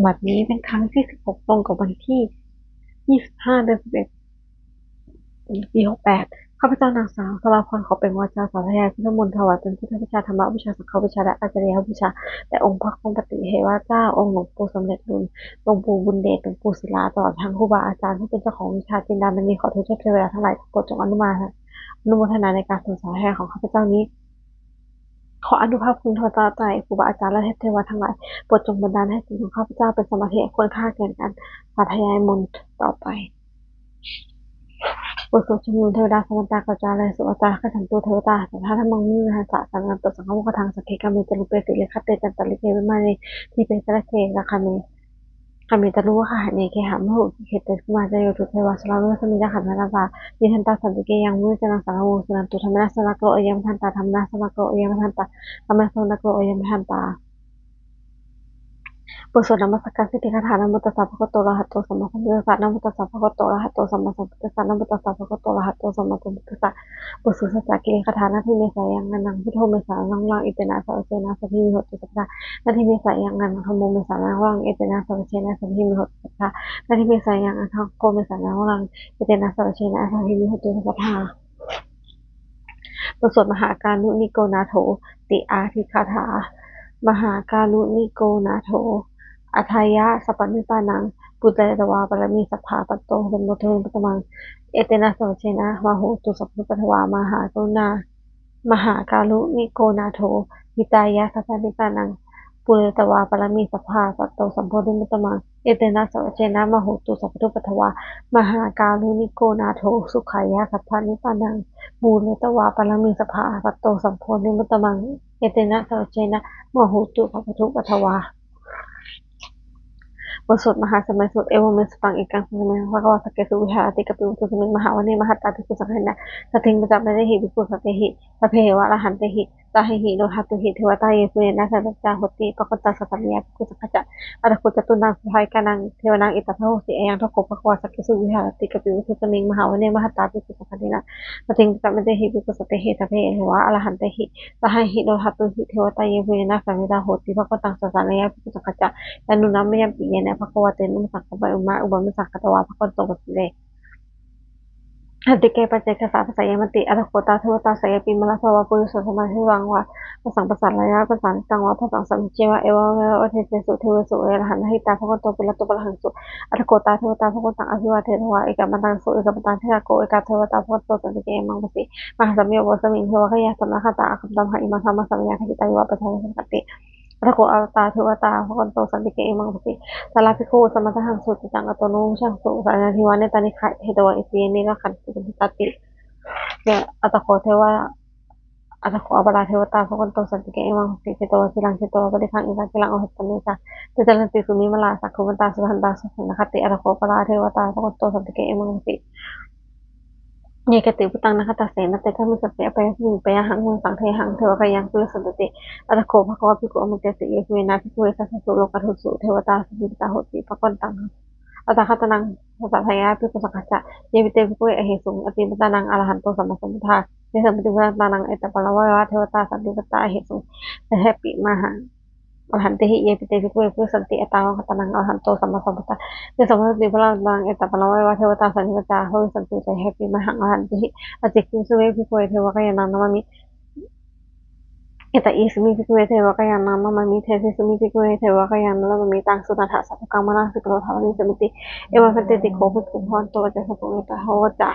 ບັດນີ້ເປັນຄັ້ງທີສິບຫົກ ຕົງກັບວັນທີຊາວຫ້າ ເດືອນສິບເອັດ ປີຫົກແປດ ຂ້າພະເຈົ້ານາງສາວ ສະລາພອນ ຂໍເປັນວາຈາສາທະຍາຍພຸດທະມົນຖວາຍເປັນພຸດທະບູຊາ, ທຳມະບູຊາ, ສັງຄະບູຊາ ແລະ ອາຈາລະຍະບູຊາ ແດ່ອົງພະຄຸນປະຕິເທວະເຈົ້າ, ອົງຫຼວງປູ່ສົມເດັດລຸນ, ຫຼວງປູ່ບຸນເດດ, ຫຼວງປູ່ສິລາ ຕະຫຼອດທັງຄູບາອາຈານຜູ້ເປັນເຈົ້າຂອງວິຊາຈິນດາມະນີ ຂໍເທວະເທວະດາທັງຫຼາຍ ໂປດຈົ່ງອະນຸໂມທະນາໃນການສອນສາທະຍາຍຂອງຂ້າພະເຈົ້ານີ້. ຂໍອະນຸພາບຄຸນພະເຈົ້າໃຈ ຄູບາອາຈານ ແລະ ເທບເທວະທັງຫຼາຍ ໂປດຈົ່ງບັນດານໃຫ້ຈິດຂອງຂ້າພະເຈົ້າເປັນສະມາທິ ຄວນຄ່າແກ່ການສາທະຍາຍມົນຕໍ່ໄປ. ບົດສວດຊຸມນຸມເທວະດາ ສະວັນຕາ ກັດຈາລາ ສຸວັດຕາ ຄັດສັນຕຸ ເທວະຕາ ສັດທາທຳມັງ ມຸນິ ເມທາສະ ສະນະໂຕ ສັງຄະມຸຂະທັງ ສັກເຂ ກາເມ ຈະຣູເປ ຕິເລຂະເຕ ຈັນຕະລິເກ ວິມາເນ ດີເປ ສະລະເຊ ລະຄະເນ ຄະເມຕະລຸ ວະຄະຫະເນ ເຄຫະ ມະຫຸ ເຄເຕ ຄຸມາ ຈະໂຍ ທຸເທວາ ສະລາ ເວ ຣະສະມິ ລະຄະນະ ທາຣາ ຕິທັນຕາ ສັນຕິເກ ຍັງ ມຸນີ ຈະນັງ ສາລະໂວ ສຸນັນຕຸ ທຳມະນາ ສະນະໂກ ອາຍັງ ວະທັນຕາ ທຳມະນາ ສະນະໂກ ອາຍັງ ວະທັນຕາ ທຳມະນາ ສະນະໂກ ອາຍັງ ວະທັນຕາ. ບົດສວດນະມັດສະການສິດທິກາຖາ ນະໂມຕັດສະ ພະຄະວະໂຕ ອະລະຫະໂຕ ສຳມາສຳພຸດທັດສະ ນະໂມຕັດສະ ພະຄະວະໂຕ ອະລະຫະໂຕ ສຳມາສຳພຸດທັດສະ ນະໂມຕັດສະ ພະຄະວະໂຕ ອະລະຫະໂຕ ສຳມາສຳພຸດທັດສະ. ບົດສວດສັດຈະກິເລຂະຖາ ນະທິເມສາຍັງ ອານັງ ພຸດໂທ ເມສານັງ ລັງ ເອເຕນະ ສະວະເຊນະ ສັບພີ ວິໂຫຕຸ ສັບພະທາ. ນະທິເມສາຍັງ ອານັງ ທຳໂມ ເມສານັງ ລັງ ເອເຕນະ ສະວະເຊນະ ສັບພີ ວິໂຫຕຸ ສັບພະທາ. ນະທິເມສາຍັງ ອະທັກໂຄ ເມສານັງ ລັງ ເອເຕນະ ສະວະເຊນະ ສັບພີ ວິໂຫຕຸ ສັບພະທາ. ບົດສວດມະຫາກາລຸນິໂກນາໂຖ ຕິອາທິກາຖາ. ມະຫາກາລຸນິໂກນາໂຖ ອາທາຍະ ສັບປະນິບານັງ ປູເຣຕະວາປາລະມີ ສັບພາ ປັດໂຕ ສຳໂພ ເທວະ ເທວະມຸດຕະມັງ ເອເຕນະ ສະວະເຊນະ ມະໂຫຕຸ ສັບປະທຸປັດຖະວາ. ມະຫາກາລຸນາ ມະຫາກາລຸນິໂກນາໂຖ ຫິຕາຍະ ສັບປະນິບານັງ ປູເຣຕະວາປາລະມີ ສັບພາ ປັດໂຕ ສຳໂພ ເທວະ ເທວະມຸດຕະມັງ ເອເຕນະ ສະວະເຊນະ ມະໂຫຕຸ ສັບປະທຸປັດຖະວາ. ມະຫາກາລຸນິໂກນາໂຖ ສຸຂາຍະ ສັບປະນິບານັງ ປູເຣຕະວາປາລະມີ ສັບພາ ປັດໂຕ ສຳໂພ ເທວະ ເທວະມຸດຕະມັງ ເອເຕນະ ສະວະເຊນະ ມະໂຫຕຸ ສັບປະທຸປັດຖະວາ. ບົດສວດມະຫາສະໄໝສູດ. ເອວັງເມ ສຸຕັງ ເອກັງ ສະຕະເມ ພະຄະວາ ສັກເກສຸ ວິຫາຣະຕິ ກັບປິ ວັດຖຸສະມິງ ມະຫາວັນເນ ມະຫະຕາ ພິກຂຸ ສັງຄະເຖນະ ສັດທິງ ປັນຈະ ເມເຕຫິ ພິກຂຸ ສັນເຕຫິ ສັບເພ ເຫວະ ອະລະຫັນເຕຫິ ສະຫະຫິ ໂນ ທະຕຸຫິ ເທວະຕາ ເຢ ປຸນຍະນາສາ ເມຕຕາ ໂຫຕິ ພະຄະວັນຕັງ ສາສະນະຍາ ພິກຂຸ ສັງຄະຈະ ອາທະໂຄ ຈະຕຸນາງ ສະຫະການັງ ເທວະນາງ ເອຕະພະໂຫສີ ອາຍັງ ທະໂກ ພະຄະວາ ສັກເກສຸ ວິຫາຣະຕິ ກັບປິ ວັດຖຸສະມິງ ມະຫາວັນເນ ມະຫະຕາ ພິກຂຸ ສັງຄະເຖນະ ສັດທິງ ປັນຈະ ເມເຕຫິ ພິກຂຸ ສັນເຕຫິ ສັບເພ ເຫວະ ອະລະຫັນເຕຫິ ສະຫະຫິ ໂນ ທະຕຸຫິ ເທວະຕາ ເຢ ປຸນຍະນາສາ ເມຕຕາ ໂຫຕິ ພະຄະວັນຕັງ ສາສະນະຍາ ພິກຂຸ ສັງຄະຈະ ຍານຸນາມະຍັມປິ ຍານະ ພະຄະວາ ເຕນະ ມະສັງ ກະມະ ອຸມະ ອຸປະ ມະສັງ ຄະຕະວາ ພະຄະວັນໂຕ ປະສິດເດ ສັນຕິເກ ປັນເຈ ຄະສາ ທັດສະ ຍະມັນຕິ ອາທະໂຄ ຕາ ເທວະຕາ ສະຍະປິ ມະລາ ພະວາ ປຸລິສະ ທຳມະ ເທວັງ ວາ ພະສັງ ປະສາລະຍະ ປະສານະຕັງ ວາ ພະສັງ ສະມິດເຈ ວາ ເອວັງ ເມ ວະ ເທເສ ເທວະໂສ ອະລະຫັນ ຫິຕາ ພະຄະວັນໂຕ ປຸລະໂຕ ປະລະຫັງ ສຸ ອາທະໂຄ ຕາ ເທວະຕາ ພະຄະວັນຕັງ ອະພິວາເທດະວາ ເອກະມັນຕັງ ສຸເອກະມັນຕັງ ທິຕາ ໂກ ເອກາ ເທວະຕາ ພະຄະວັນໂຕ ສັນຕິເກ ເອມັງ ປະສິ ມະຫາສະເມ ວະ ສະມິງ ເທວະກະຍາ ສະນະຄະຕາ ອາຄັນຕາ ມະຫາ ອິມາ ທຳມະ ສະມະຍາ ທະກິຕາ ເອວະ ປະຊາ ສະກະຕິ ອາທະໂຄ ຕາ ເທວະຕາ ພະຄະວັນໂຕ ສັນຕິເກ ເອມັງ ປະສິ ສາລາ ພິກຂຸ ສະມາທະຫັງ ສຸ ຈິດຕັງ ອະໂຕ ໂນ ວິຊາ ສຸ ສາຍາ ທິວາ ເນຕານິ ເຄ ເທຕະວາ ເອເຕ ເຍ ເນ ລັກຂັນ ຕຸ ເຕ ຕະຕິ ອາຕະໂຄ ເທວະ ອາຕະໂຄ ອະປາລາ ເທວະຕາ ພະຄະວັນໂຕ ສັນຕິເກ ເອມັງ ປະສິ ເຊຕະວາ ສີລັງ ເຊຕະວາ ປະລິພັງ ອິນທາ ກິລັງ ໂອທັດສະເນ ຈາ ເຕ ຈາລະຕິ ສຸ ມີມະລາ ສັກຂຸ ມັນຕາ ສຸທັນດາ ສຸສັນນະຄະຕິ ອາຕະໂຄ ອະປາລາ ເທວະຕາ ພະຄະວັນໂຕ ສັນຕິເກ ເອມັງ ປະສິ ເຍ ເກ ຕິ ພຸດຕັງ ນາຄະຕາ ເສນະ ເຕ ກາມິສັນຕິ ອາປະຍັນຕິ ປະຍາຫັງ ເມ ສັງ ເທຫັງ ເທວະກະຍັງ ປຸລິສັນຕຸ ອາຕະໂຄ ພະຄະວາ ພິກຂຸ ອາມັນເຕ ເສ ເຍ ເທວະ ນາ ພິກຂຸ ເອກາ ສະ ສຸ ໂລກະທຸ ສຸ ເທວະຕາ ສຸ ເທຕາ ໂຫຕິ ພະຄະວັນຕັງ ອາຕະຄະຕານັງ ສາສະນະຍາ ພິກຂຸ ສັງຄະຈະ ເຍ ເມ ເຕ ພິກຂຸ ເອ ອະເຫສຸງ ອະຕິມັນຕານັງ ອະລະຫັນໂຕ ສຳມາສຳພຸດທາ ເຕ ສະ ເມ ຕິ ສະ ມະ ຕານັງ ເອຕະ ປະ ລະ ວາ ເອ ວະ ເທວະຕາ ສັນຕິປະ ຕາ ອະເຫສຸງ ເຕ ເຮ ປິ ມະຫັງ ອະລະຫັນເຕຫິ ເຍ ເມ ເຕ ພິກຂຸ ເອ ປຸລິສັນຕິ ອາຕະຄະຕານັງ ອະລະຫັນໂຕ ສຳມາສຳພຸດທາ ເຕ ສະ ເມ ຕິ ສະ ມະ ຕານັງ ເອຕະ ປະ ລະ ວາ ເອ ວະ ເທວະຕາ ສັນຕິປະ ຕາ ໂຫຕິສັນຕິ ເຕ ເຮ ປິ ມະຫັງ ອະລະຫັນເຕຫິ ອະຈິກຂຸ ສຸ ເມ ພິກຂຸ ເອ ເທວະກະຍານັງ ນະມາມິ ເອຕະ ອິ ສຸ ເມ ພິກຂຸ ເອ ເທວະກະຍານັງ ນະມາມິ ເທ ຕິ ສຸ ເມ ພິກຂຸ ເອ ເທວະກະຍານັງ ນະມາມິ ຕັງ ສຸນັດຖະ ສາທຸກັງ ມະນະສິກາ ໂຕ ທາວາ ນິສະມິຕິ ເອ ວັງ ພັນເຕ ພິກຂຸ ພິກຂຸ ພະຄະວັນໂຕ ປະຈາສະໂຕ ເອຕະ ໂຫ ຈາ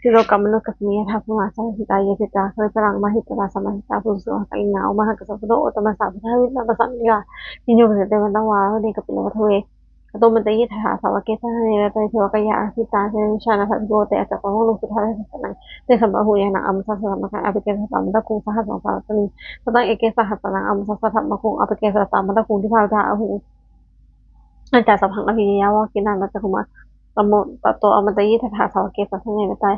ສິໂລກາ ມະນຸດ ກັດສະ ເມ ຍະຖາ ພູມາ ສະ ຫະສິຕາ ເຍ ຈິຕາ ຄະລິຕະລັງ ມະຫິດຕະລາ ສະ ມະ ຫິຕາ ປຸ ສຸ ສະ ຫະ ສະ ອິງງາ ໂອ ມະ ຫະ ກະ ສະ ພຸດໂທ ໂອ ຕະ ມະ ສາ ພຸດທາ ວິ ຕະ ມະ ສະ ນິ ກາ ວິ ໂຍ ກະ ເສ ເຕ ວັນ ຕະ ວາ ເວ ເນ ກະ ປິ ລະ ວະ ທະ ເວ ກະ ໂຕ ມັນ ຕະ ເຍ ທະ ຖາ ສາ ວະ ເກ ສະ ຫະ ເນ ຣະ ຕະ ເທ ວະ ກະ ຍາ ອາ ທິ ຕາ ເຊ ວິ ຊາ ນະ ສາ ພິ ໂກ ເຕ ອາ ຈາ ປະ ໂຫ ໂນ ສຸ ທາ ເສ ສະ ນັງ ເຕ ສະ ມະ ຫຸ ຍາ ນັງ ອາ ມະ ສາ ສະ ທຳມະ ຄັງ ອາ ປິ ເກ ສະ ຕາ ມະ ຕະ ກຸງ ສະ ຫະ ສະ ວັງ ສາ ຣະ ຕະ ນີ ສະ ຕັງ ເອ ເກ ສະ ຫະ ສະ ນັງ ອາ ມະ ສາ ສະ ທຳມະ ຄຸງ ອາ ປິ ເກ ສະ ຕາ ມະ ຕະ ກຸງ ທິ ພາ ວິ ທາ ອາ ຫຸ ອາ ຈາ ສະ ພັງ ອະ ພິ ຍາ ວະ ກິນາ ນະ ຈະ ຄຸມາ ຕະ ໂມ ຕະ ໂຕ ອະ ມັນ ຕະ ເຍ ທະ ຖາ ສາ ວະ ເກ ສະ ຫະ ເສ ເນ ຣະ ຕະ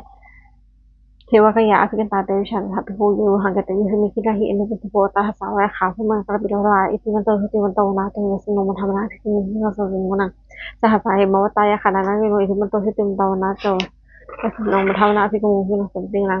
ເທ ວະ ກະ ຍາ ອາ ພິ ກັນ ຕາ ເຕ ວິ ຊາ ນະ ສາ ພິ ໂກ ເຍ ໂອ ຫັງ ກະ ຕະ ເຍ ສຸ ເມ ກິ ລະ ຫິ ອະນຸ ປຸ ໂທ ໂພ ຕະ ຫະ ສາ ວະ ຍາ ຄາ ພູ ມັງ ກະ ລະ ປິ ໂລ ລະ ວາ ອິ ທິ ມັນ ໂຕ ໂຊ ຕິ ມັນ ໂຕ ວະ ນາ ໂຕ ເຍ ສຸ ໂນ ມັນ ທະ ມະ ນາ ພິ ໂກ ມຸ ພິ ໂນ ສະ ໂຕ ໂຕ ໂມ ນັງ ສະ ຫະ ສາ ເຫ ມະ ວະ ຕາ ຍາ ຄະ ນາ ນະ ເວ ໂນ ອິ ທິ ມັນ ໂຕ ໂຊ ຕິ ມັນ ໂຕ ວະ ນາ ໂຕ ຍະ ສຸ ໂນ ມັນ ທະ ມະ ນາ ພິ ໂກ ມຸ ພິ ໂນ ສັນຕິ ນັງ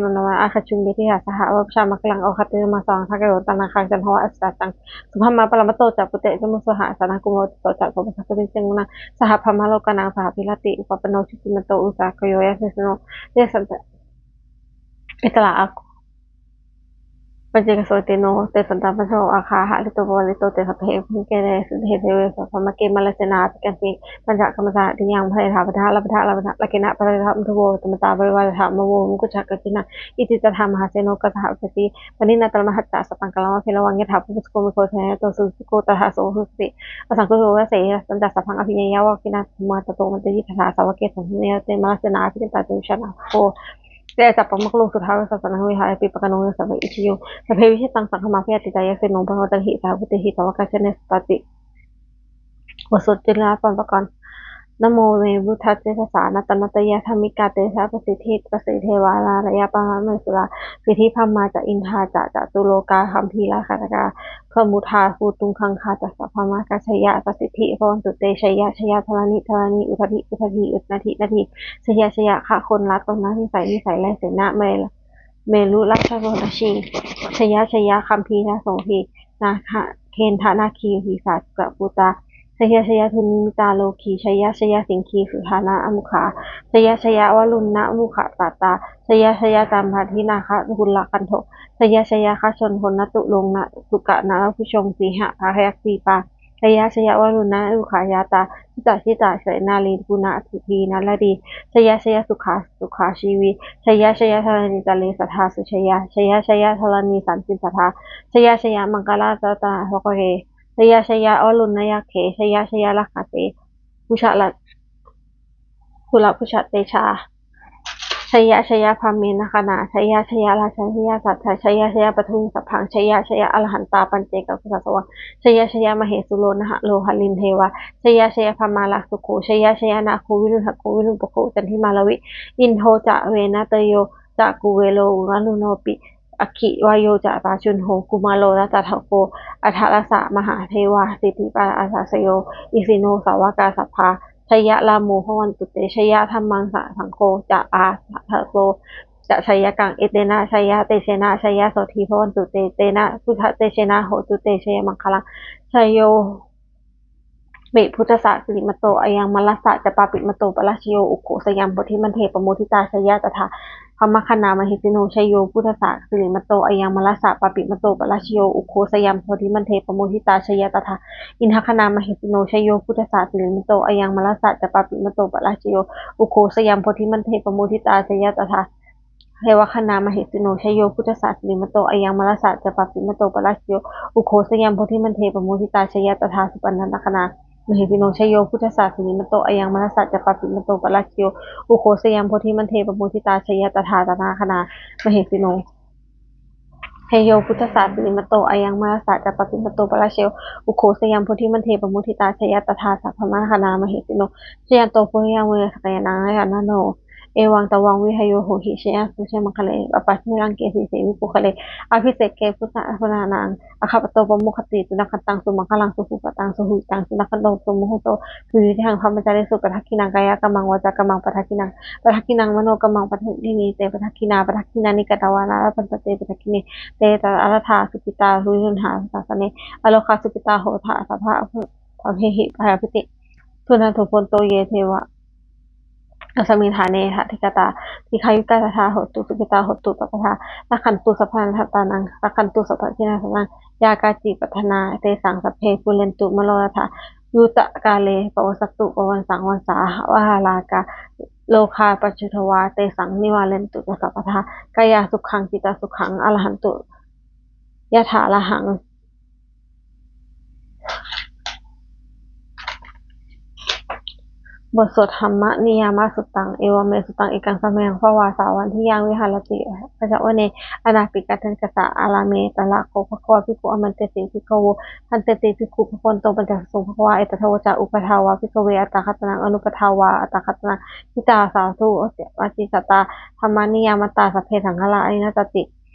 ໂນນາມະ ອາຄະຈຸງ ເວທິຕາ ສະຫະ ວະຊາ ມັງຄະລັງ ໂອຄາເຕ ສະມາສະວັງ ທັກກະໂຕ ຕະນາຄັງ ຈັນໂທ ອາສິຕາຈັງ ສຸພະມາ ປະລະມະໂຕ ຈະ ປຸເຕ ຈະໂມ ໂສຫະ ສະນະ ກຸມາ ໂຕ ຈະ ໂສ ປະຊາ ໂຕ ເປັນເຊງ ໂນນາ ສະຫະ ພະມະໂລການັງ ສະຫະ ວິລະຕິ ອຸປະປະນໂນ ຊຸຕິມັນໂຕ ອຸສາໂຄ ໂຍ ຍະເສສະໂນ ເຕ ເອຕະລາ ອາໂກ ປັນເຈກະໂສ ເອເຕໂນ ເຕ ສັນຕາ ປັນຊະໂນ ອາຄາ ຫະລິໂຕ ປະວະລິໂຕ ເຕ ສັບເພ ເພ ເກ ເດ ສຸເທ ເທ ເວ ສະ ພະ ມະເກ ມະ ລາເຊນາ ອາຕິ ກັນຕິ ປັນຈະ ກຳມະສາ ຕິ ຍັງ ພະເດ ທາ ປະທະ ລະ ປະທະ ລະ ປະທະ ລະ ເກນະ ປະ ລະ ທະ ມັນ ທະ ໂວ ຕະ ມະ ຕາ ປະ ວະ ລະ ທະ ມະ ໂວ ມຸ ກຸ ຈະ ກະ ຈິ ນະ ອິ ຕິ ຕະ ທາ ມະ ຫາ ເສ ໂນ ກະ ສະ ຫະ ອຸ ຈະ ຕິ ປະ ນິ ນະ ຕະ ລະ ມະ ຫະ ຕະ ສະ ປັງ ກະ ລະ ວະ ເພ ລະ ວັງ ຍະ ຖາ ພູ ສະ ໂກ ເມ ໂຄ ເທ ນະ ໂຕ ສຸ ສຸ ໂກ ຕະ ທະ ໂສ ໂຫ ສະ ຕິ ອະ ສັງ ໂຄ ໂທ ວະ ເສ ຍະ ສັນ ຈະ ສະ ພັງ ອະ ພິ ຍະ ຍະ ວະ ກິ ນະ ໂທ ມະ ຕະ ໂຕ ມັນ ຕະ ຍິ ທະ ສາ ສະ ວະ ເກ ສັງ ເທ ເນ ເຕ ມະ ລາເຊນາ ອາ ພິ ຈະ ນະ ໂຕ ວິ ຊາ ນະ ໂຄ ເຕ ອາ ຈະ ປະ ມະ ໂຄ ລຸງ ສຸ ທາ ເວ ສະ ສະ ນະ ຫຸຍ ຫາ ຍາ ປິ ປະ ກະ ໂນ ເງ ສະ ເວ ອິ ຊະ ໂຍ ສະ ເພ ວິ ຊິ ຕັງ ສັງ ຄະ ມາ ເພ ອະ ຕິ ຕາ ຍະ ເສ ໂນ ພະ ວັນ ຕະ ຫິ ສາ ຫຸ ເຕ ຫິ ສະ ວະ ກາ ຊະ ເນ ສະ ຕາ ຕິ ບົດສົວດຈຸລະປະປະກອນ ນະໂມ ເມ ບຸດ ທະ ເຈ ທະ ສາ ນະ ຕະ ນະ ຕະ ຍະ ທຳ ມິ ກາ ເຕ ຊະ ປະ ສິດ ທິ ປະ ສິດ ເທ ວາ ລາ ລະ ຍະ ປະ ມະ ເມ ສຸລາ ສິດ ທິ ພະ ມາ ຈະ ອິນ ທາ ຈະ ຈະ ຕຸ ໂລ ກາ ຄຳ ພີ ລາ ຄະ ຕະ ກາ ເຂະມຸທາ ພູ ຕຸງ ຄັງ ຄາ ຈະ ສະ ພະ ມາ ກາ ຊະ ຍະ ປະ ສິດ ທິ ພະ ວັນ ຕຸ ເຕ ຊະ ຍະ ຊະ ຍະ ທະ ລະ ນິ ທະ ລະ ນິ ອຸ ທະ ທິ ອຸ ທະ ທີ ອຸ ນະ ທິ ນະ ທີ ຊະ ຍະ ຊະ ຍະ ຄະ ຄົນ ລາ ຕົນ ນາ ນິ ໄສ ນິ ໄສ ແລ ເສ ນະ ເມ ເມ ລຸ ລາ ຊະ ໂຊ ລະ ຊີ ຊະ ຍະ ຊະ ຍະ ຄຳ ພີ ລາ ໂສ ພີ ນາ ຄະ ເຄນ ທະ ນາ ຄີ ຮີ ສາ ຈະ ປູ ຕາ ຊະ ຍະ ຊະ ຍະ ທຸນ ນິ ມິ ຕາ ໂລ ຄີ ຊະ ຍະ ຊະ ຍະ ສິງ ຄີ ສຸ ທາ ນະ ອະ ມຸ ຂາ ຊະ ຍະ ຊະ ຍະ ວະ ລຸນ ນະ ມຸ ຂະ ຕາ ຕາ ຊະຍະ ຊະຍະ ຕາມພະທີ່ນາຄະ ກຸນລະຄັນໂທ ຊະຍະ ຊະຍະ ຄະຊົນໂທນະຕຸລົງນະ ສຸກະນະລະຄຸຊົງ ສີຫະພະຍັກສີປາ ຊະຍະ ຊະຍະ ວະລຸນນະ ລຸຂາຍາຕາ ຊິຕາ ຊິຕາ ເສນາລີ ກຸນະ ສຸທີ ນະລະດີ ຊະຍະ ຊະຍະ ສຸຂາ ສຸຂາຊີວີ ຊະຍະ ຊະຍະ ທະລະນີຕະເລ ສະທາ ສຸຊະຍາ ຊະຍະ ຊະຍະ ທະລະນີ ສັນຕິ ສະຖາ ຊະຍະ ຊະຍະ ມັງກະລະລັດຕະນະພະເກ ຊະຍະ ຊະຍະ ວະລຸນນະຍັກເຂ ຊະຍະ ຊະຍະ ລະຄະເຕ ຄຸຊະລະ ຄຸລະຄຸຊະເຕຊາ ຊະຍະ ຊະຍະ ພະເມນະຄະນາ ຊະຍະ ຊະຍະ ລາຊະຊະຍະສັດຊະ ຊະຍະ ຊະຍະ ປະທຸງສັບພັງ ຊະຍະ ຊະຍະ ອະລະຫັນຕາ ປັນເຈກະຄຸສາສະວະ ຊະຍະ ຊະຍະ ມະເຫສຸໂລ ນະຫະໂລ ຫະລິນເທວາ ຊະຍະ ຊະຍະ ພະມາລະສຸໂຂ ຊະຍະ ຊະຍະ ນາໂຄ ວິລຸດທະໂກ ວິລຸດປະໂຄ ຈັນທິມາລະວິ ອິນໂທ ຈະ ເວນະເຕໂຍ ຈະ ກຸເວໂລ ວະລຸນໂນປິ ອັກຄີວາໂຍ ຈະ ຕາຈຸນໂຫ ກຸມາໂລ ນະຕະທະໂກ ອັດທະລະສະ ມະຫາເທວາ ສິດທິປາລະອາສະຊະໂຍ ອິສິໂນ ສາວະກາສັບພາ ຊະຍະ ລາໂມ ພະວັນຕຸເຕ ຊະຍະ ທຳມັງສະສັງໂຄ ຈະ ອາສະໂຕ ຈະ ຊະຍະກັງ ເອເຕນະ ຊະຍະ ເຕເຊນະ ຊະຍະ ໂສທີ ພະວັນຕຸເຕ ເຕນະ ພຸດທະເຕເຊນະ ໂຫຕຸເຕ ຊະຍະມັງຄະລັງ ຊະໂຍ ເມ ພຸດທະສະ ສິລິມະໂຕ ອະຍັງ ມາລະສະ ຈະ ປາປິມະໂຕ ປະລາຊະໂຍ ອຸໂຄ ຊະຍັງ ໂພທິມັນເທ ປະໂມທິຕາ ຊະຍະ ຕະຖາ ທຳມະຄະນາ ມະເຫສິໂນ ຊະໂຍ ພຸດທະສະ ສິລິມະໂຕ ອະຍັງ ມາລະສະ ປາປິມະໂຕ ປະລາຊະໂຍ ອຸໂຄ ຊະຍັງ ໂພທິມັນເທ ປະໂມທິຕາ ຊະຍະ ຕະຖາ ອິນທະຄະນາ ມະເຫສິໂນ ຊະໂຍ ພຸດທະສະ ສິລິມະໂຕ ອະຍັງ ມາລະສະ ຈະ ປາປິມະໂຕ ປະລາຊະໂຍ ອຸໂຄ ຊະຍັງ ໂພທິມັນເທ ປະໂມທິຕາ ຊະຍະ ຕະຖາ ເທວະຄະນາ ມະເຫສິໂນ ຊະໂຍ ພຸດທະສະ ສິລິມະໂຕ ອະຍັງ ມາລະສະ ຈະ ປາປິມະໂຕ ປະລາຊະໂຍ ອຸໂຄ ຊະຍັງ ໂພທິມັນເທ ປະໂມທິຕາ ຊະຍະ ຕະຖາ ສຸປັນນະຄະນາ ມະເຫສິໂນ ຊະໂຍ ພຸດທະສະ ສິລິມະໂຕ ອະຍັງ ມາລະສະ ຈະ ປາປິມະໂຕ ປະລາຊະໂຍ ອຸໂຄ ຊະຍັງ ໂພທິມັນເທ ປະໂມທິຕາ ຊະຍະ ຕະຖາ ຕະນາຄະນາ ມະເຫສິໂນ ຊະໂຍ ພຸດທະສະ ສິລິມະໂຕ ອະຍັງ ມາລະສະ ຈະ ປາປິມະໂຕ ປະລາຊະໂຍ ອຸໂຄ ຊະຍັງ ໂພທິມັນເທ ປະໂມທິຕາ ຊະຍະ ຕະຖາ ສະພະມາຄະນາ ມະເຫສິໂນ ຊະຍັນໂຕ ໂພຍະ ເວສະຍະນາ ຍະນາໂນ ເອວັງ ຕະວັງ ວິຫະໂຍ ໂຫຫິ ຊະຍະ ສຸ ຊະຍະ ມັງຄະເລ ອະປະເຊລັງ ເກ ສີ ເສ ວິປຸກຄະເລ ອະພິເສກ ເກ ພຸດທະ ພຸດທະນານັງ ອາຄາປະໂຕ ປະໂມຄະຕິ ສຸນັກຂັນຕັງ ສຸມັງຄະລັງ ສຸພູປະຕັງ ສຸຫຸຍຕັງ ສຸນັກຂັນໂຕ ສຸມຸໂຫໂຕ ສຸວິວິທະຮັງ ພະມະຈາຣີສຸ ປະທັກຂິນັງ ກາຍະກຳມັງ ວາຈາກຳມັງ ປະທັກຂິນັງ ປະທັກຂິນັງ ມະໂນກຳມັງ ປະທັກຂິນີ ເຕ ປະທັກຂິນາ ປະທັກຂິນານິ ກະຕະວານາ ລັບພັນຕະເຕ ປະທັກຂິເນ ເຕ ຕະລະທາ ສຸກິຕາ ວິລຸນຫາ ສາສະເນ ອະໂລຄາ ສຸກິຕາ ໂຫທະ ສະພະ ພະເພຫິ ພະຍາພິຕິ ສຸນັນໂທ ໂພນໂຕ ເຍ ເທວະ ອັດສະມິນ ຖາເນ ຖາທິກະຕາ ດີຄາຍຸກາ ຕະທາ ໂຫຕຸ ສຸຂິຕາ ໂຫຕຸ ຕະທາ ລັກຂັນຕຸ ສັບພະສັດຕານັງ ລັກຂັນຕຸ ສັບພະຈິນນະສານັງ ຢາກາຈິ ປັດຖະນາ ເຕສັງ ສັບເພ ພູເຣນຕຸ ມະໂນລະທາ ຍຸດຕະກາເລ ປະວັດສະຕຸ ປະວັດສາ ວັດສາ ວາຮາລາກາ ໂລຄາປັດຈຸດທະວາ ເຕສັງ ນິວາເຣນຕຸ ຈະ ສັບພະທາ ກາຍາສຸຂັງ ຈິດຕະສຸຂັງ ອະລະຫັນຕຸ ຍະຖາລະຫັງ ບົດສວດທຳມະນິຍາມະສຸດຕັງ ເອວະເມ ສຸຕັງ ເອກັງ ສະເມ ພະວາ ສາວັນທິຍັງ ວິຫາລະຕິ ພະຊະວະເນ ອະນາປິກະທັນຈະສະ ອາລາເມ ຕະລະໂກ ພະຄະວາ ພິກຂຸ ອາມັນເຕຕິ ພິກຂະໂວ ທັນເຕຕິ ພິກຂຸ ພະຄະວັນໂຕ ປັນຈະສະໂສງ ພະຄະວາ ເອຕະທະວະຈະ ອຸປະທາວາ ພິກຂະເວ ອັດຕະຄະຕະນັງ ອະນຸປະທາວາ ອັດຕະຄະຕະນັງ ທິຕາ ສາທຸ ອາຈິຕະຕາ ທຳມານິຍາມະຕາ ສັບເພ ສັງຂາລາ ອະນິດຕາ ຕະຕິ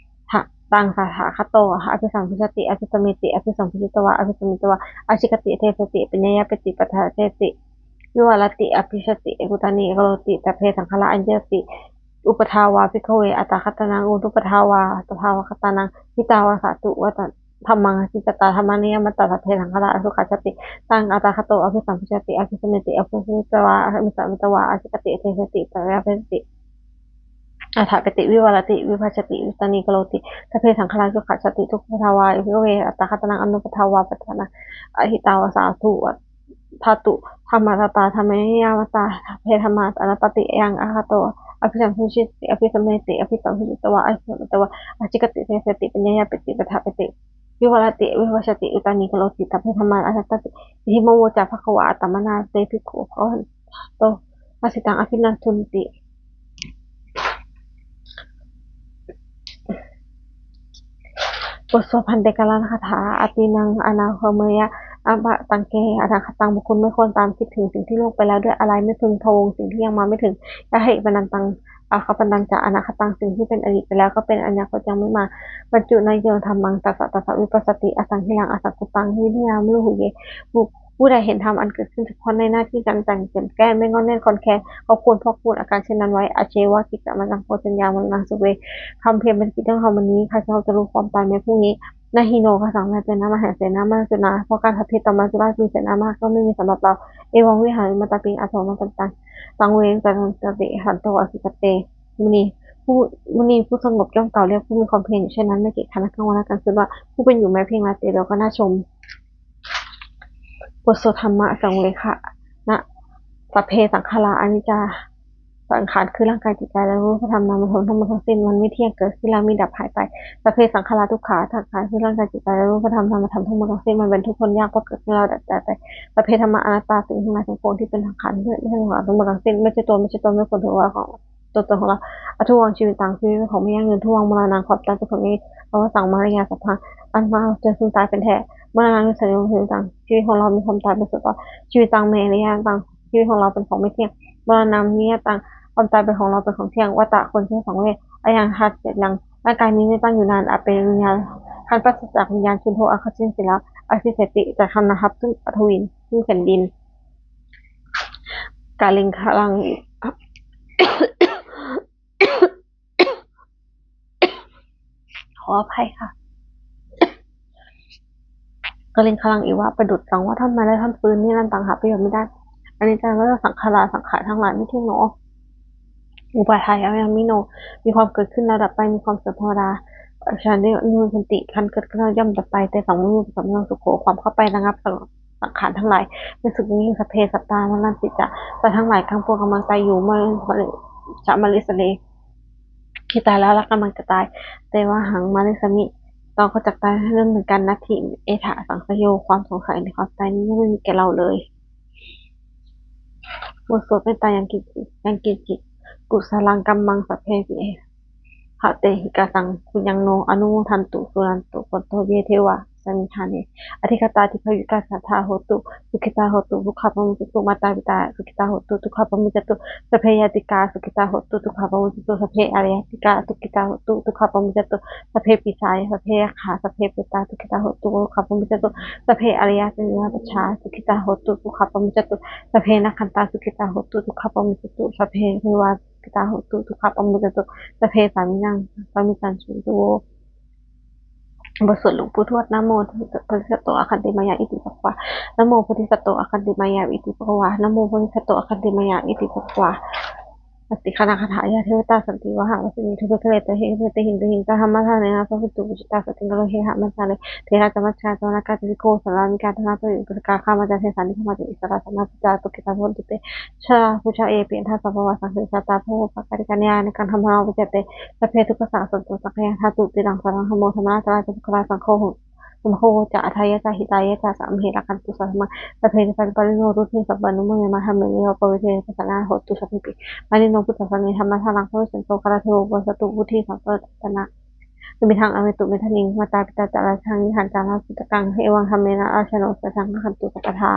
ທະ ຕັງ ຕະຖາຄະໂຕ ອະພິສຳພິຊາຕິ ອະພິສະເມຕິ ອະພິສຳພິຊາຕະວາ ອະພິສະເມຕະວາ ອາຊີຄະຕິ ເທສະຕິ ປັນຍາຍະເປຕິ ປະທະເທຕິ ວິວາລະຕິ ອະພິຊາຕິ ອຸຕານີ ກະໂຣຕິ ສັບເພ ສັງຂາລາ ອະນິດຕາ ຕະຕິ ອຸປະທາວາ ພິກຂະເວ ອັດຕະຄະຕະນັງ ອະນຸປະທາວາ ອັດຕະຄະຕະນັງ ທິຕາວາ ສາທຸ ທຳມັງ ອາຈິຕະຕາ ທຳມານິຍາມະຕາ ສັບເພ ສັງຂາລາ ອະສຸຂາສະຕິ ຕັງ ອະຕາຄະໂຕ ອະພິສຳພິຊາຕິ ອະພິສະເມຕິ ອະພິສະເມຕະວາ ອະພິສະເມຕະວາ ອາຊີຄະຕິ ເທສະຕິ ປັນຍາຍະເປຕິ ອັດຕາເປຕິ ວິວາລະຕິ ວິພັດຊະຕິ ວິຕານີກະໂຣຕິ ສັບເພ ສັງຂາລາ ສຸຂາສະຕິ ທຸກຂະທາວາ ພິກຂະເວ ອັດຕາຄະຕະນັງ ອະນຸປະທາວາ ປັດຖະນາ ອະຫິຕາວາ ສາທຸ ທາຕຸ ທຳມະຕາ ທຳມານິຍາມະຕາ ສັບເພ ທຳມາ ອະນັດຕາຕິ ຍັງ ອາຄາໂຕ ອະພິສຳພິຊາຕິ ອະພິສະເມຕິ ອະພິສຳພິຊາຕະວາ ອະພິສະເມຕະວາ ອາຊີຄະຕິ ເທສະຕິ ປັນຍາຍະເປຕິ ປັດຖະເປຕິ ວິວາລະຕິ ວິພັດຊະຕິ ວິຕານີກະໂຣຕິ ສັບເພ ທຳມາ ອະນັດຕາຕິ ຕິ ໂມ ໂວຈາ ພະຄະວາ ອາຕະມະນາ ເຕ ພິກຂຸ ພະຄະວັນ ໂຕ ພະສິຕັງ ອະພິນາທຸນຕິ ບົດສວດພັນເຕກະລະນະຄາຖາ ອະຕິນັງ ອະນາຄະເມຍະ ອະມະຕັງເກ ອະນາຄະຕັງ ບຸກຄົນໄມ່ຄວນຕາມຄິດເຖິງສິ່ງທີ່ລ່ວງໄປແລ້ວດ້ວຍອາລັຍ ໄມ່ເພິ່ງພະວົງສິ່ງທີ່ຍັງມາໄມ່ເຖິງ ຢະເຫ ປະນັນຕັງ ອາຄະປະນັນຈະ ອະນາຄະຕັງ ສິ່ງທີ່ເປັນອະດີດໄປແລ້ວກໍເປັນອະນາຄົດຍັງໄມ່ມາ ປັດຈຸນາໂຍ ທຳມັງ ຕັດສະ ຕັດສະວິປັດສະຕິ ອະສັງຫິລັງ ອະສັງກຸດຕັງ ວິນະຍັງ ອະມະໂລ ຫຸເຢ ຜູ້ ຜູ້ໃດເຫັນທຳອັນເກີດຂຶ້ນສະເພາະໃນໜ້າທີ່ການແຈ້ງແຈ້ງແຈ້ງ ແມ່ນງອນແໜ້ນຄອນແຄນ ຄອບຄວນພອກພູນອາການເຊັ່ນນັ້ນໄວ້ ອາເຊວະ ກິດຈະມະນັງ ໂພຊະນະຍາມະນະນັງ ສຸເວ ຄຳພຽງເປັນກິດຂອງເຮົາມື້ນີ້ ຂ້າພະເຈົ້າຈະຮູ້ຄວາມຕາຍໃນພວກນີ້ ນະຫິໂນ ຂ້າສັງ ນາເຕນະ ມະຫາເສນາ ມະຈຸນາ ເພາະການທຳຜິດຕໍ່ມະຈຸລາດມີເສນາມາກ ກໍໄມ່ມີສຳລັບເຮົາ ເອວັງ ວິຫາຣິມະຕະປິງ ອະໂສ ມະຕະປິຕັງ ຕັງ ເວ ຕະນັງ ຕະຕິ ສັນໂຕ ອະສິກະເຕ ມຸນີ ຜູ້ ມື້ນີ້ຜູ້ສະຫງົບຍ່ອມກ່າວລຽກຜູ້ມີຄວາມພຽນຢູ່ເຊັ່ນນັ້ນ ໄມ່ເກະກະນະກາງວັນນະກາງຄືນວ່າ ຜູ້ເປັນຢູ່ແມ້ພຽງລາຕຣີດຽວກໍໜ້າຊົມ. ບົດສວດທຳມະສັງເວຄະນະ ສັບເພສັງຂາລາອະນິດຈາ ສັງຂານຄືຮ່າງກາຍ, ຈິດໃຈ ແລະ ຮູບປະທຳນາມະທຳທັງໝົດທັງສິ້ນມັນມີທ່ຽງ, ເກີດຂຶ້ນແລ້ວມີດັບຫາຍໄປ. ສັບເພສັງຂາລາທຸກຂາ ສັງຂານຄືຮ່າງກາຍ, ຈິດໃຈ ແລະ ຮູບປະທຳນາມະທຳທັງໝົດທັງສິ້ນມັນເປັນທຸກ, ທົນຍາກ, ເພາະເກີດຂຶ້ນແລ້ວດັບ, ຈາກໄປ. ສັບເພທຳມາອະນັດຕາ ສິ່ງທັງຫຼາຍທັງປວງທີ່ເປັນສັງຂານ ແລະ ເປັນສັງຂານທັງໝົດທັງສິ້ນ ແມ່ນເຈົ້າຕົວ, ແມ່ນເຈົ້າຕົວ, ແມ່ນຕົນ, ຕົນຂອງເຮົາ, ອະທຸວັງຊີວິຕັງ ຊີວິດເປັນຂອງບໍ່ຢັ້ງຍືນ, ທຸວັງມະລະນັງ ຄວາມຕາຍເປັນຂອງໃຫຍ່, ອາວະສັງມະລະຍາສັບພັງ ອັນມາເອົາໃຈຊຶ່ງຕາຍເປັນແທ້. ມະລະນັງ ນິສສະໂຍ ຊີວິດເປັນຂອງ, ຊີວິດຂອງເຮົາມີຄວາມຕາຍເປັນສ່ວນຕົວ. ຊີວິຕັງ ເມ ອະນິດຢະຕັງ ຊີວິດຂອງເຮົາເປັນຂອງບໍ່ທ່ຽງ. ມະລະນັງ ນິດຢະຕັງ ຄວາມຕາຍເປັນຂອງເຮົາເປັນຂອງທ່ຽງ. ວັດຕະ ຄົນເກີດສັງເວດ. ອາຍັງ ທັດສະຍັງ ຮ່າງກາຍນີ້ໄມ່ຕັ້ງຢູ່ນານ. ອາເປ ວິນຍານ ຄັນປາສະຈາກວິນຍານ ຊຸນໂທ ອາຄາຊິນສິລາ ອາທິເສຕິ ຈະຄຳນະຮັບຊຶ່ງປະທະວິນ ຊຶ່ງແຜ່ນດິນ. ກາລິງຄະລັງ ຂໍອະໄພຄ່ະ. ກາລິງຄະລັງ ອີວະ ປະດຸດສັງວາທຳມາ ແລະ ທຳຟືນ ນິລັນຕັງ ຫາປະໂຫຍດມິໄດ້. ອະນິດຈັງ ແລະ ສັງຂາລາ ສັງຂານທັງຫຼາຍມີທ່ຽງໜໍ. ອຸປາທາຍ ອາຍັງມີໂນ ມີຄວາມເກີດຂຶ້ນແລ້ວດັບໄປ, ມີຄວາມເສື່ອມທຳມະດາ. ອະຊາເນ ອະນຸລັນຕິ ຄັນເກີດຂຶ້ນແລ້ວຍ່ອມດັບໄປ, ເຕສັງ ວິມຸດຕິ ສັມມະໂນ ສຸໂຂ ຄວາມເຂົ້າໄປລະງັບສັງ ສັງຂານທັງຫຼາຍເປັນສຸກຍິ່ງ. ສັບເພ ສັດຕາ ມະລະນະຕິ ຈະ ສັດທັງຫຼາຍກຳກວມກຳລັງຕາຍຢູ່. ມະ ຈະ ມະລິສະເລ ຄືຕາຍແລ້ວ ແລະ ກຳລັງຈະຕາຍ. ເຕວະຫັງ ມະລິສາມິ ເຮົາກໍຈັກຕາຍເຊັ່ນກັນ. ນັດຖິ ເອຖະ ສັງສະໂຍ ຄວາມສົງໄສໃນຄວາມຕາຍນີ້ຍັງບໍ່ມີແກ່ເຮົາເລີຍ. ບົດສວດເມດຕາຍັງກິນຈິ ຍັງກິນຈິ ກຸສະລັງກັມມັງ ສັບເພ ເອ ຫະເຕຫິ ກະສັງ ຄຸຍັງໂນ ອະນຸໂມທັນຕຸ ສຸນັນຕຸ ພວນໂຕ ເຢ ເທວາ ສະມິງຄາເນ ອະທິກະຕາ ທິບພະວິກາ ສັດທາ ໂຫຕຸ ສຸຂິຕາ ໂຫຕຸ ທຸກຂະປະມຸດຈັນຕຸ ມາຕາ ປິຕາ ສຸຂິຕາ ໂຫຕຸ ທຸກຂະປະມຸດຈັນຕຸ ສັບເພຍາຕິກາ ສຸຂິຕາ ໂຫຕຸ ທຸກຂະປະມຸດຈັນຕຸ ສັບເພອາລະຍາຕິກາ ສຸຂິຕາ ໂຫຕຸ ທຸກຂະປະມຸດຈັນຕຸ ສັບເພປີຊາ ສັບເພຍັກຂາ ສັບເພເປຕາ ສຸຂິຕາ ໂຫຕຸ ທຸກຂະປະມຸດຈັນຕຸ ສັບເພອາລະຍະ ເຕວະຕາ ສຸຂິຕາ ໂຫຕຸ ທຸກຂະປະມຸດຈັນຕຸ ສັບເພນາຄັນຕາ ສຸຂິຕາ ໂຫຕຸ ທຸກຂະປະມຸດຈັນຕຸ ສັບເພເທວາ ສຸຂິຕາ ໂຫຕຸ ທຸກຂະປະມຸດຈັນຕຸ ສັບເພສາມິຍັງ ສາມິຈັງ ສຸຂິໂຕ ບົດສວດຫຼວງປູ່ທວດ. ນະໂມໂພທິສັດໂຕ ອະຄັນຕິມາຍາ ອິຕິພະຄະວາ. ນະໂມໂພທິສັດໂຕ ອະຄັນຕິມາຍາ ອິຕິພະຄະວາ. ນະໂມໂພທິສັດໂຕ ອະຄັນຕິມາຍາ ອິຕິພະຄະວາ. ສະຕິຄະນະຄາຖາ ຍະເທວະຕາ ສັນຕິວາຫົງ ວັດສະເນ ເທວະຄະເລ ເຕເຮ ເທວະເຕຫິ ເຕຫິ ຕະທຳມະທາເນ ນາໂສ ໂຫຕຸ ປຸດຕາ ສະຕິງກາໂລ ເຮຫະ ມັນທາເລ ເຖລາ ຈາມະຈາ ສະວະນະກາ ຈາລິໂກ ສາລານິກາ ທະນາ ປະເວ ອຸກະສະກາ ຄາມະຈາ ເທສາ ນິຄະມະຈາ ອິດສະລະ ສະມາທິດຕາ ຕຸກິຕາ ໂພນຕຸເຕ ຊາລາ ປູຊາ ເອ ປິອັນທະ ສະພາວະ ສັງເສ ຊາຕາ ພະໂວ ປະກາຕິກາ ຍານິກັງ ທຳມະນາ ວະຈະເຕ ສະເພ ທຸກຂະສາ ສັນຕຸ ສັງຄະຍາ ທາຕຸ ຕິລັງ ສະລັງ ທຳໂມ ທຳມະນາ ຈາລາ ຈັກກະວາ ສັງໂຄ ໂຫ ໂຫ ໂຄ ໂຫ ຈະ ອັດຖາຍະ ຈະ ຫິຕາຍະ ຈະ ສະ ອັມເພ ລັກຂັນຕຸ ສາທຳມະ ສະເພ ສະປາລິໂນ ຣຸດເພ ສັບບານຸໂມ ຍະມາ ທຳເມ ເນ ປະເວ ເທ ປັດສະນາ ໂຫຕຸ ສະເພປິ ມານິໂນ ພຸດທະສາສະເນ ທຳມະທາຣັງ ພະວິສັນໂຕ ກາລະເທໂວ ໂພຊະຕຸ ພຸດທີ ສັງກະຕະນະ ສະມິທັງ ອະເວຕຸ ເມທະນິງ ມາຕາ ປິຕາ ຈາ ລາຊະນັງ ວິຫານ ຈາລາ ສຸຕະກັງ ເອວັງ ທຳເມນະ ຣາຊະໂນ ສະທັງ ລັກຂັນຕຸ ສັບປະທາ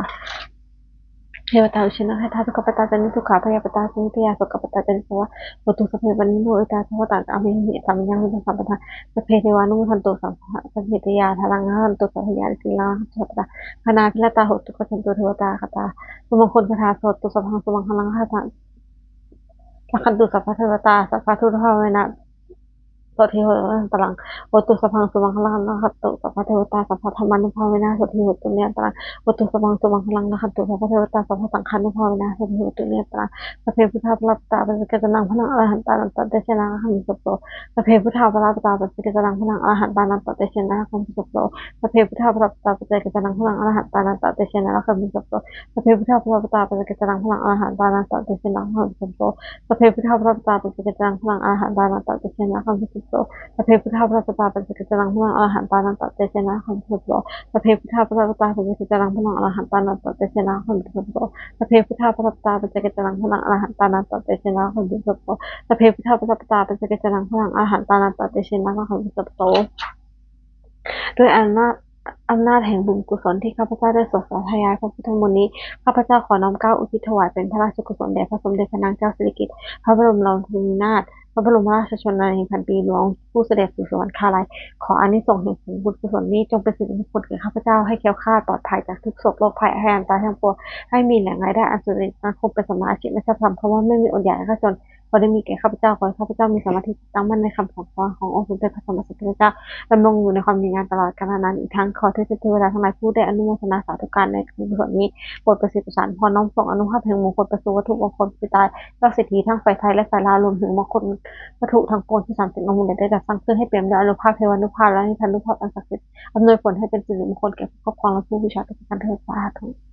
ເທວະຕາ ອຸເຊນະ ໃຫ້ທານ ທຸກຂະປະຕາ ຈະນິ ທຸກຂາ ພະຍາປະຕາ ຈະນິ ພະຍາ ໂສກະປະຕາ ຈະນິ ສະວາ ໂຫຕຸ ສະເພ ປະນາໂນ ເອຕາ ສະວະຕາ ອະເມຫິ ສາມະຍັງ ວິນະ ສຳປະທາ ສະເພ ເທວາ ນຸໂມທັນຕຸ ສັງ ສະເພ ເຕຍາ ທາຣັງ ລັກຂັນຕຸ ສະພະຍາ ຕິລາ ລັກຂັນຕຸ ສັບປະທາ ຄະນາພິລະຕາ ໂຫຕຸ ກັດສະນະ ເທວະຕາ ຄະຕາ ສຸມົງຄົນຄາຖາ ໂສຕຸ ສັບພັງ ສຸມັງຄະລັງ ລັກຂັນຕຸ ສັບພະເທວະຕາ ສັບພະທຸດທະພາເວນະ ໂສຕິໂຫຕຸ ນິລັນຕະລັງ ໂຫຕຸ ສັບພັງ ສຸມັງຄະລັງ ລັກຂັນຕຸ ສັບພະເທວະຕາ ສັບພະທຳມານຸພາເວນະ ໂສຕິໂຫຕຸ ນິລັນຕະລັງ ໂຫຕຸ ສັບພັງ ສຸມັງຄະລັງ ລັກຂັນຕຸ ສັບພະເທວະຕາ ສັບພະສັງຄານຸພາເວນະ ໂສຕິໂຫຕຸ ນິລັນຕະລັງ ສັບເພ ພຸດທາ ປະລາປະຕາ ປັນຊະກິດຕານັງ ພະລັງ ອະລະຫັນຕານັນຕະ ເຕຊະນາ ລັກຂັນຕຸ ສັບໂພ ສັບເພ ພຸດທາ ປະລາປະຕາ ປັນຊະກິດຕານັງ ພະລັງ ອະລະຫັນຕານັນຕະ ເຕຊະນາ ລັກຂັນຕຸ ສັບໂພ ສັບເພ ພຸດທາ ປະລາປະຕາ ປັນຊະກິດຕານັງ ພະລັງ ອະລະຫັນຕານັນຕະ ເຕຊະນາ ລັກຂັນຕຸ ສັບໂພ ສັບເພ ພຸດທາ ປະລາປະຕາ ປັນຊະກິດຕານັງ ພະລັງ ອະລະຫັນຕານັນຕະ ເຕຊະນາ ລັກຂັນຕຸ ສັບໂພ ສັບເພ ພຸດທາ ປະລາປະຕາ ປັນຊະກິດຕານັງ ພະລັງ ອະລະຫັນຕານັນຕະ ເຕຊະນາ ລັກຂັນຕຸ ສັບໂພ ສັບເພ ພຸດທາ ປະລາປະຕາ ປັນຊະກິດຕານັງ ພະລັງ ອະລະຫັນຕານັນຕະ ເຕຊະນາ ລັກຂັນຕຸ ສັບໂພ ສັບເພ ພຸດທາ ປະລາປະຕາ ປັນຊະກິດຕານັງ ພະລັງ ອະລະຫັນຕານັນຕະ ເຕຊະນາ ລັກຂັນຕຸ ສັບໂພ ສັບເພ ພຸດທາ ປະລາປະຕາ ປັນຊະກິດຕານັງ ພະລັງ ອະລະຫັນຕານັນຕະ ເຕຊະນາ ລັກຂັນຕຸ ສັບໂພ ສັບເພ ພຸດທາ ປະລາປະຕາ ປັນຊະກິດຕານັງ ພະລັງ ອະລະຫັນຕານັນຕະ ເຕຊະນາ ລັກຂັນຕຸ ສັບໂພ ດ້ວຍອຳນາດ ອຳນາດແຫ່ງບຸນກຸສົນທີ່ຂ້າພະເຈົ້າໄດ້ສວດສາທະຍາຍພະພຸດທະມົນນີ້ ຂ້າພະເຈົ້າຂໍນ້ອມເກົ້າອຸທິດຖວາຍເປັນພະລາຊະກຸສົນແດ່ພະສົມເດັດພະນາງເຈົ້າສິລິກິດ ພະບລົມລາຊິນີນາດ ພະບລົມລາຊະຊົນນານີພັນປີຫຼວງ ຜູ້ສະເດັດສູ່ສະຫວັນຄາໄລ. ຂໍອານິສົງແຫ່ງຜົນບຸນກຸສົນນີ້ ຈົ່ງເປັນສິລິມຸງຄຸນແກ່ຂ້າພະເຈົ້າ ໃຫ້ແຄ້ວຄາດປອດໄພຈາກທຸກໂສກໂລກໄພ ອາຍະຕາຍທັງປວງ ໃຫ້ມີແຫຼ່ງລາຍໄດ້ອັນສຸຈຣິດໝັ້ນຄົງ ເປັນສຳມາອາຊີບ ແລະ ຊັບຄຳ ຄຳວ່າ ໄມ່ມີອົດຢາກ ແລະ ກະຈົນ ຂໍໄດ້ມີແກ່ຂ້າພະເຈົ້າ, ຂໍໃຫ້ຂ້າພະເຈົ້າມີສະມາທິຕັ້ງໝັ້ນໃນຄຳສັ່ງສອນຂອງອົງສົມເດັດພະສຳມາສຳພຸດທະເຈົ້າ, ດຳລົງຢູ່ໃນຄວາມດີງາມຕະຫຼອດການນານ, ອີກທັງຂໍເທວະເທວະດາທັງຫຼາຍຜູ້ໄດ້ອະນຸໂມທະນາສາທຸການໃນບຸນກຸສົນນີ້ ໂປດປະສິດປະສານພອນນ້ອມສົ່ງອານຸພາບແຫ່ງມຸງຄຸນໄປສູ່ວັດຖຸມຸງຄຸນຜູ້ຕາຍ, ເຈົ້າເສດຖີທັງຝ່າຍໄທ ແລະ ຝ່າຍລາວ, ລວມເຖິງມາງຄຸນວັດຖຸທັງປວງທີ່ສາມສິບອົງ ໄດ້ຈັດສ້າງຂຶ້ນໃຫ້ເຕັມດ້ວຍອານຸພາບເທວານຸພາບ ແລະ ນິທານຸພາບອັນສັກສິດ, ອຳນວຍຜົນໃຫ້ເປັນສິລິມຸງຄຸນແກ່ຜູ້ຄອບຄອງ ແລະ ຜູ້ບູຊາທຸກໆທ່ານເທີ້ນ. ສາທຸ.